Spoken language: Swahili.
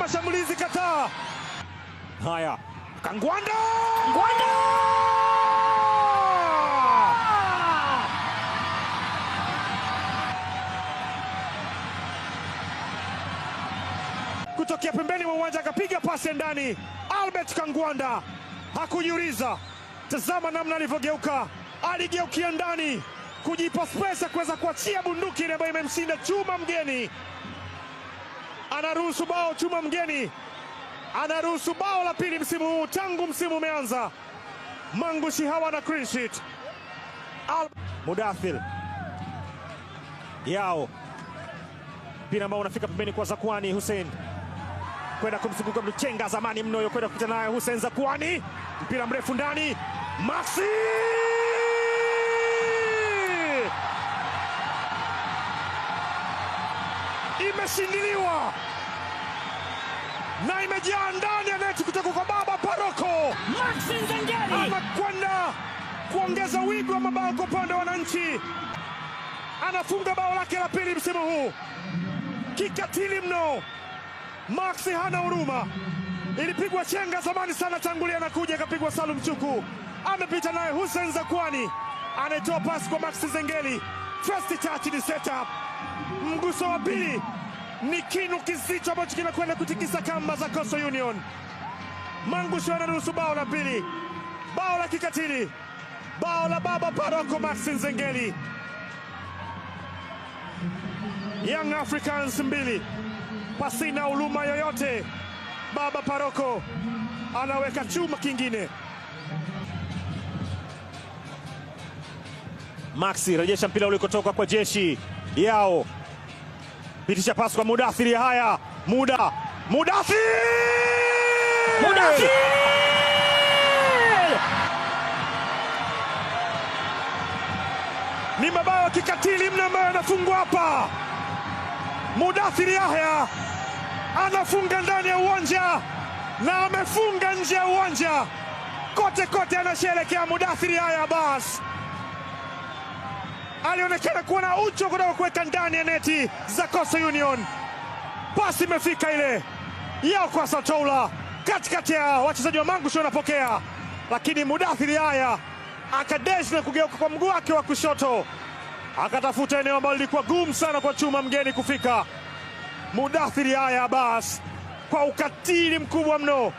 Mashambulizi kadhaa. Haya, Kangwanda! Ngwanda! Kutokea pembeni mwa uwanja akapiga pasi ndani. Albert Kangwanda hakujiuliza. Tazama namna alivyogeuka, aligeukia ndani kujipa space ya kuweza kuachia bunduki ile ambayo imemshinda Chuma Mgeni. Anaruhusu bao Chuma Mgeni, anaruhusu bao la pili msimu huu tangu msimu umeanza. Mangushi hawa na clean sheet. Mudathir Yao, mpira ambao unafika pembeni kwa Zakwani Hussein kwenda kumzunguka Mchenga zamani mno yo kwenda kupita naye Hussein Zakwani, mpira mrefu ndani, Maxi imeshindiliwa na imejaa ndani ya neti kutoka kwa baba Paroko. Maxi Nzengeli anakwenda kuongeza wigo wa mabao kwa upande wa wananchi, anafunga bao lake la pili msimu huu kikatili mno. Maxi hana huruma, ilipigwa chenga zamani sana, tangulia na kuja ikapigwa Salum Chuku, amepita naye Hussein Zakwani, anaitoa pasi kwa Maxi Nzengeli. First touch ni setup, mguso wa pili ni kinu kizito ambacho kinakwenda kutikisa kamba za Coastal Union. Mangushi anaruhusu bao la pili, bao la kikatili, bao la baba Paroko Maxi Nzengeli. Young Africans 2, pasina huruma yoyote, baba Paroko anaweka chuma kingine. Maxi rejesha mpira ulikotoka kwa Jeshi Yao, pitisha pasi kwa Mudathir. Haya, Mudathir! Mudathir! Ni mabao kikatili mno ambayo yanafungwa hapa. Mudathir Yahya anafunga ndani ya uwanja na amefunga nje ya uwanja, kote kote anasherehekea Mudathir Yahya Abbas. Alionekana kuwa na ucho kutoka kuweka ndani ya neti za Coastal Union. Pasi imefika ile yao kwa Satoula, katikati ya wachezaji wa Mangushi wanapokea, lakini Mudathir Yahya akadesh na kugeuka kwa mguu wake wa kushoto, akatafuta eneo ambalo lilikuwa gumu sana kwa Chuma Mgeni kufika. Mudathir Yahya Abbas kwa ukatili mkubwa mno